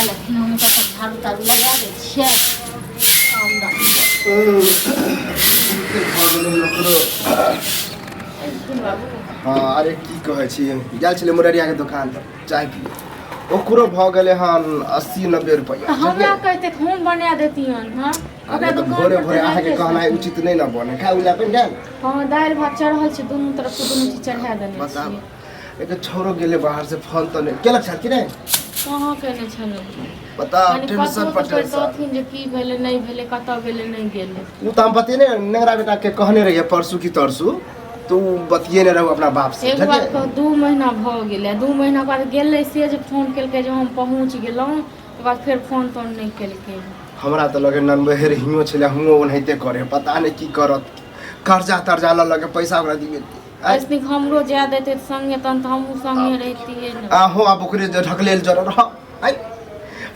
लेथिन, हम तऽ सब झाड़ू ताड़ू लगा दै छियै। हँ, अरे की कहै छी, गेल छलै मुररियाके दोकान पर चाय पिए, ओकरो भऽ गेलै हन 80-90 रुपैआ। हमरा कहते तऽ हम बना देतियन। हँ, अरे तऽ भोरे भोरे अहाँके कहनाइ उचित नहि ने बने। खाय उला बनि गेल? हँ, दालि भात चढ़ल छै, दुनू तरफ से दुनू चीज चढ़ा देने। बताब, एक छौरो गेलै बाहर से, फोन तऽ नहि केलक छल कि नहि? कहाँ केने छलहुँ। बताउ। कनि टेंशन कतबो पर तऽ टेंशन। कहितथिन जे की भेलै, नहि भेलै, कतऽ गेलै, नहि गेलै। ओ तऽ हम बतेने नेंगरा बेटाके कहने रहियै परसू की तरसू, तऽ ओ बतियेने रहू अपना बाप से। एक बात बुझलियै? कहू, 2 महीना भऽ गेलै। 2 महीना बाद गेलै से जे फोन केलकै जे हम पहुँच गेलहुँ, ओकर बाद फेर फोन तोन नहि केलकै। हमरा तऽ लगे ननबहेर हियो छलै, हुओ ओनाहिते करे, पता नहि की करत, कर्जा तर्जा लऽ लऽ के पैसा ओकरा दिबे। एहिसँ नीक हमरो जाय दैतै तऽ संगे, तहन तऽ हमहूँ संगे रहितियै ने। अहूँ आब ओकरे जे ढकलेल जरल रह। आँय,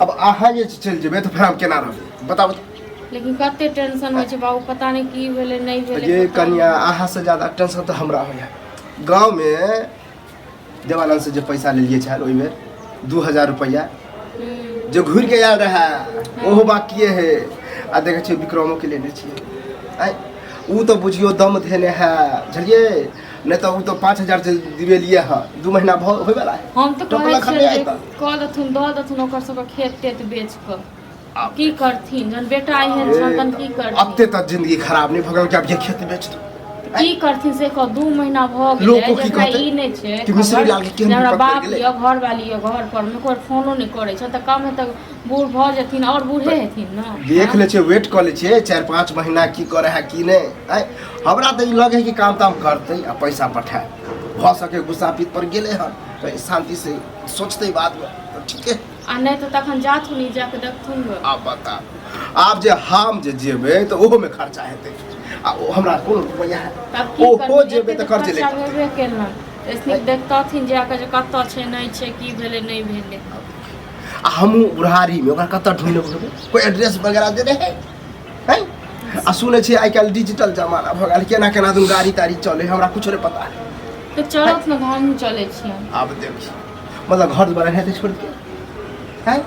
अब अहाँ जे चलि जेबै तऽ फेर हम केना रहबै, बताबू तऽ। लेकिन कते टेंशन होइ छै बाबू, पता नहि की भेलै, नहि भेलै। ये पता कनिया, अहाँ से ज्यादा टेंशन तऽ हमरा होइए। गाँवमे देवानंद से जे पैसा लेलियै छल ओहि बेर 2000 रुपैआ नहि। जे घुरि के आयल रहए, ओहो बाकिए है। आ देखै छियै विक्रमोके लेने छियै। आँय, ओ तऽ बुझियौ दम धेने है, बुझलियै नहि? तऽ ओ तऽ 5000 जे दिबेलियै हँ, 2 महीना भऽ होयवला है। हम तऽ कहै टोकलक छियै हन जे नहि। कऽ देथुन, दऽ देथुन ओकर सबके खेत तेत बेच कऽ। आब की करथिन जहन बेटा एहन छनि तहन की करथिन? एते तऽ जिंदगी खराब नहि भऽ गेल कि आब ये खेत बेच दू। की करथिन से कह, 2 महीना भऽ गेलै। लोको की जकरा कहतै? ई नहि छै कि मिश्री खबर लाल के केहन जे हमरा विपत पड़ि बाप गेलै? यऽ, घरवाली यऽ, घर पर मे कोइ फोनो नहि करै छै, तऽ कम तऽ बूढ़ भऽ जेथिन आओर बूढ़े हेथिन ने। देख लै छियै, वेट कऽ लै छियै 4-5 महीना, की करै है की नहि। आँय, हमरा तऽ ई लगे है कि काम ताम करतै आ पैसा पठाए। भऽ सके गुस्सा पीत पर गेलै हन, तऽ शान्ति से सोचतै बादमे तऽ ठीके। आ नहि तऽ तखन जाथुन ई, जाकऽ देखथुन गऽ। आब बता, आब जे हम जे जेबै तऽ ओहोमे खर्चा हेतै आ ओ हमरा कोन रुपैआ है? तब की ओहो करबै? जेबै एते तऽ कर्ज खर्चा ले भेबे केलनि, एसनी देखतथिन जाकऽ जे कतऽ छै, नहि छै, की भेलै, नहि भेलै। आ हमहूँ बुढ़ारीमे ओकरा कतऽ ढूँढने घुरबै? कोइ एड्रेस वगैरह देने है? हैं? आ सुनै छियै आइ काल्हि डिजिटल जमाना भऽ गेल, केना केना दुन गाड़ी ताड़ी चले, हमरा कुछो नहि पता है। तऽ चलत ने, हमहूँ चलै छियै। आब देखी, मतलब घर दुआर हेतै छोड़ि के हैं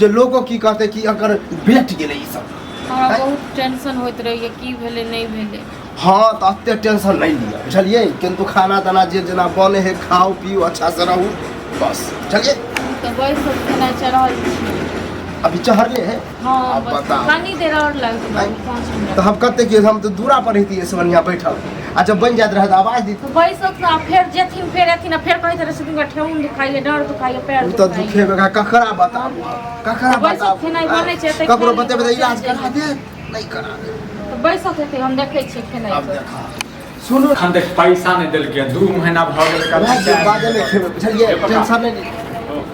जे लोको की कहतै कि अगर बिलट गेलै ई सब। हमरा बहुत टेंशन होइत रहैए, की भेलै, नहि भेलै। हँ, तऽ एते टेंशन नहि लिअ, बुझलियै? किन्तु खाना ताना जे जेना बने है, खाउ पीउ, अच्छा से रहू, बस, बुझलियै? तऽ बैस कऽ खेनाइ चढ़ल छी। अभी चढ़ले है? हँ। आब बस। बताउ। कनी देर आओर लगतै बाबू, 5 मिनट। तऽ हम कते कि हम तऽ दूरा पर रहितियै से बढ़िआँ बैठल, आ जब बनि जाइत रहै तऽ आवाज दैत। तऽ बैसत ने, आ फेर जेथिन, फेर एथिन, आ फेर कहैत रहै छथिन, ठेहुन दुखाइए, डाँड़ दुखाइए, पैर ओ तऽ दुखाइए। दुखेबे, ककरा बताबू, ककरा तऽ बैसत, बताबू? खेनाइ बनै छै, एतै ककरो खा बतेबै तऽ लिअ, इलाज चलि करा देत, नहि करा देत। तऽ बैसत हेतै, हम देखै छियै खेनाइ। आब देखा, सुनू। एखन तक पैसा नहि देलकै, 2 महीना भऽ गेल। वएह जे बादे मे खेबै, बुझलियै? हे पप्पा। टेंशन नहि लिअ।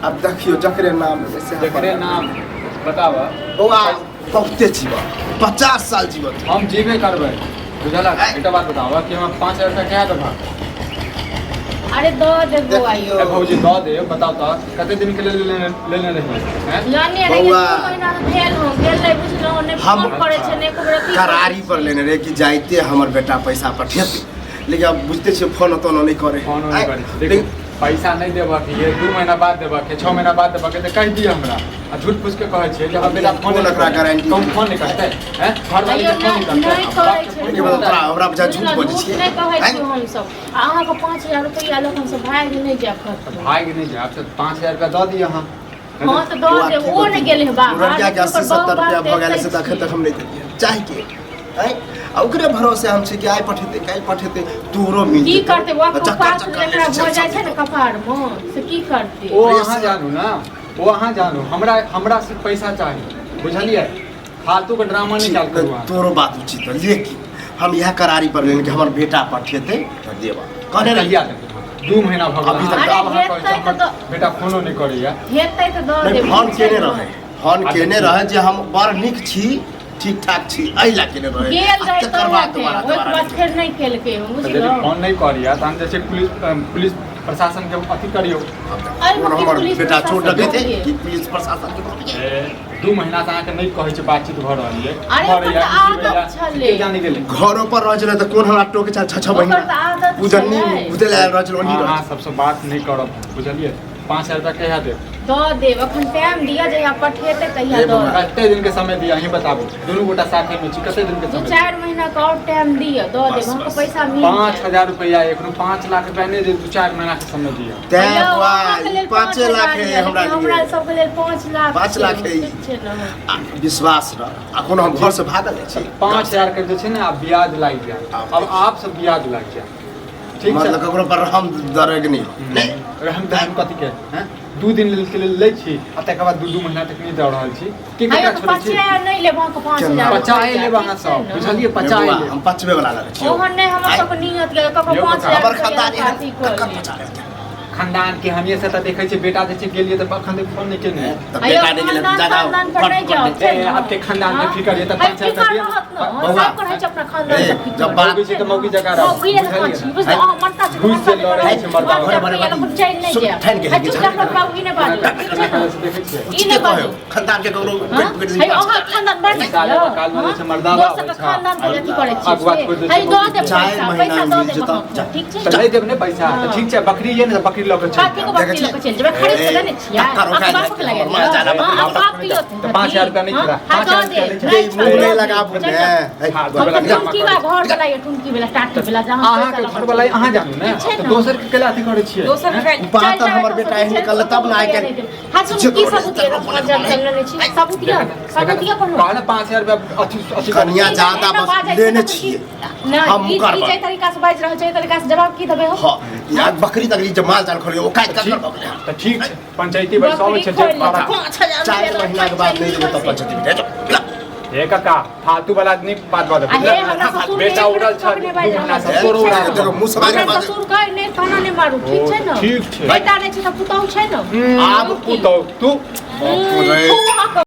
आब देखियौ, जकरे नाम लेबै सएह। जकरे नाम बताब। बौआ, बहुते जीवन, 50 साल जीवन। हम जीबे करबै, बुझलक? एकटा बात बताब कि हमरा 5000 रुपया कहिया देबह? अरे दऽ दे बौआ। देखियौ। ए भौजी, दऽ दे। बताउ तऽ कते दिन के लेल लेने लेने रहियै हैं? लेने रहियै। बौआ। 2 महीना तऽ भेल हँ, गेलै, बुझलहुँ नहि? हम फोन करै छै, नहि एको बेर अथी करै करारी पर छै। लेने रहे कि जाइते हमर बेटा पैसा पठेतै, लेकिन आब बुझते छियै, फोन तोनो नहि करे। फोनो नहि करै छै। देखू, पैसा नहि देबक ये, 2 महीना बाद देबक है, 6 महीना बाद देबक है, तऽ कहि दिअ हमरा। आ झूठ फूस के कहै छियै जे हमर बेटा फोन कोन नहि एकरा करै। गारंटी? तऽ हम फोन नहि करतै हैं? घरवाली के तैयो फोन नहि नहि करतै? नहि करै बापके छै। फोन के नहि मतलब करतै? तोरा हमरा बुझा झूठ बुझलहुँ, बजै झूठ छियै? नहि कहै आँय? छियै हमसभ। आ अहाँके 5000 रुपैआ लऽ कऽ हमसभ भागि नहि जायब कतहु। भागि नहि जायब तऽ 5000 रुपया दऽ दिअ अहाँ। हँ, तऽ दऽ बौआ, देब। की ओ नहि बतेबै? गेलै बाहर। मुररिया के लेकिन 80 ओकर 70 बाप रुपया भऽ गेल से देखै तऽ एखन छियै। तक हम नहि देलियै चाहे के। आँय, आ ओकरे भरोसे हम छी कि आइ पठेतै, काल्हि पठेतै, तोरो मिल की जेतौ। करतै ओ? चक्कर उपास चक्कर जकरा लेने भऽ जाइ छै चल। ने कपारमे, से की करतै? ओ अहाँ जानू ने, ओ अहाँ जानू। हमरा हमरा सिर्फ पैसा चाही, बुझलियै? फालतू के ड्रामा नहि चालू करू अहाँ। तोरो बात उचित है, लेकिन हम इएह करारी पर लेने कि हमर बेटा पठेतै तऽ देबा कहने रहियै। कहिया देबै? 2 महीना भऽ गेल। अभी तक अहाँ अरे आब अहाँ कहै हेतै छी हमर तऽ बेटा फोनो नहि करैया। हेतै तऽ दऽ नहि देबै। फोन केने रहै, फोन आ केने देखियौ। रहै जे हम बड़ नीक छी, ठीक ठाक छी, एहि लए केने रहै। गेल आ रहै तकर तऽ बाद ओहिके दोबारा दोबारा बाद फेर नहि केलकै, तऽ यदि बुझलहुँ? फोन नहि करैया तहन जे छै पुलिस पुलिस प्रशासन के अथी करियौ। एहिमे कोन की हमर पुलिस बेटा चोर प्रशासन डकैत है होइए? कि पुलिस प्रशासन के बोलबियै? ए, 2 महीना से अहाँके नहि कहै छै, बातचीत भऽ रहल ये। अरे करैया ओकर तऽ कि आदत जीवैया, छलै। के जाने गेलै। घरो पर रहै छलै तऽ कोन हमरा टोके छल 6 6 ओकर महीना तऽ आदत ओ जन्नी छलै। भूतै आयल रहै छलै, ओन्ही रहै अहाँ सबसँ बात नहि करब, बुझलियै? 5000 रुपया कहिया देब? दऽ देब, अखन टाइम दिअ, जहिया पठेतै तहिया हे दऽ बौआ। देब। कते दिन के समय दिअ अहीं बताबू, दुनू गोटा साथे में छी, कते दिन के दू समय? चारि महीना के और टाइम दिअ, दऽ बस, देब अहाँके बस। पैसा मिल पाँच जायत। हजार रुपया एखनो 5 लाख रुपया नहि दे, 2-4 महीना के समय दिअ। तैं यौ, बौआ, अहाँके ई लेल 5 लाख 5,000 है यऽ, हमरा लेकिन हमरा लिए। सबके लेल 5 लाख 5 छै, लाख है ई। ठीक छै ने? आ, विश्वास रह, आ कोनो हम घर से भागल जाइ छी? 5000 के जे छै ने आब ब्याज लागि जायत, आब आप सब ब्याज लागि जायत, ठीक छै? मतलब ककरो पर हम दरेग नहीं नहि। रहम दहम कथी के हैं? 2 दिन लेल के लेल लै छी आ तकर बाद 2-2 महीना तक नहि दऽ रहल छी। की आइयो ककरा तऽ छोड़ै छी? 5,000 नहि लेब अहाँके, 5000 केना? पचाए लेब अहाँ सब, बुझलियै? पचाए बौआ, लेब। हम पचबे वाला लगै छी। ओहन नहि हमर सबके नियत के ककरो यौ 5000 कका, हमर रुपैआ खानदान एहन अथी कऽ ककर लेब। पचा लेतै? खानदान के हमिए से तऽ देखै छियै, बेटा जे छै गेलियै तऽ अखन तक फोन नहि केने। तऽ आइयो बेटा नहि गेलै खानदान जादा खानदान पर नहि जाउ, ए, छै ने? आपके खानदान के हाँ? फिकर ये तऽ आइ 5000 फिकर दिअ। रहत ने, बौआ, सब रहै छै अपना खानदान ए, से फिकर। जब बात- मौगी छै तऽ मौगी जकाँ रहू, मौगी जकाँ बुझलियै? छी, बुझलियै? अहाँ मरता छी, घुसि मरता से लड़ै छी, छै मर्दा। मरता छी, लेकिन चलि नहि सुन, जायब। ठानि गेलै आ चुपचाप कि बाबू ई नहि बाजू, ठीक छै ने? देखै छियै। ई नहि बाजू। खानदान के ककरो हाँ? पेट पकड़ि है, अहाँ खानदान बड़ पैसा लेबऽ कालमे जे छै मर्दाबा दोसरके आबै छै। खानदान के अथी करै छियै अगुआ से। छोड़ि दै है, छै दऽ देब चारि पैसा, महीना पैसा दऽ मिल देब जेतौ, अहाँके, जा। ठीक छै? तऽ नहि देब ने पैसा तऽ हाँ। ठीक छै, बकरी ये ने तऽ बकरी लऽ कऽ चलि कथी के जायब। बकरी लऽ कऽ चलि जेबै? खरीद कऽ देने छियै? टक्कर अहाँके ओकरा बापके लगेलियै? मार जाला बकरी। हाँ, बाप के होतै। तऽ 5000 रुपया नहि हाँ? छला, हाँ, 5000 दऽ रुपया देब। नहि छला। नहि मुँह नहि छला, लगाबू चल ने। जाउ। है, हाँ, हम तऽ जमा टुनकी करै बला घर वाला ये, टुनकी वाला, टाटी वाला, जहाँ अहाँके पैसा लऽ घर कऽ वाला चलि अहाँ जानू ने, ठीक छै तऽ ने? दोसर के केला अथी करै छियै? दोसर के ओ बात हमर बेटा एहन निकलल तब ने आइ काल्हि। हाँ, सुनू, की सबूत ये? चल लेने छी। सबूत ये? सबूत ये कोनो? कहने 5000 रुपया अथी अथी कनिया ई जादा एना बस बाजै छै लेने तऽ छियै। नहि, हम ई करबै। ई जाहि तरीका से बाजि रहल छै, ओहि तरीका से जवाब की देबै हम? हाँ, यार बकरी तकरी जे माल जाल खोलियो, ओ काटि कऽ ठीक भऽ गेलै। तऽ ठीक छै, पंचायती बैसाबै बकरी छै खोलि जे लेतै, पारा। 5000 4 रुपया महीना के बाद नहि देबै तब पंचायती में जाओ। हे काका, फालतू वाला नहीं बात बात। आ हे, हमरा ससुर के बेटा एक उड़ल मिनट छल नहि बाजि 2 महीना रहल से छै। तोरो ठीक छै उड़ायल ने? देखो, मुँह से बाजि हमरा बाजि। ससुर के नहि ताना नहि मारू, ठीक छै ने? ठीक छै। बेटा नहि छै तऽ पुतहु छै ने? आब पुतहु तू बाप रे। खूब अहाँके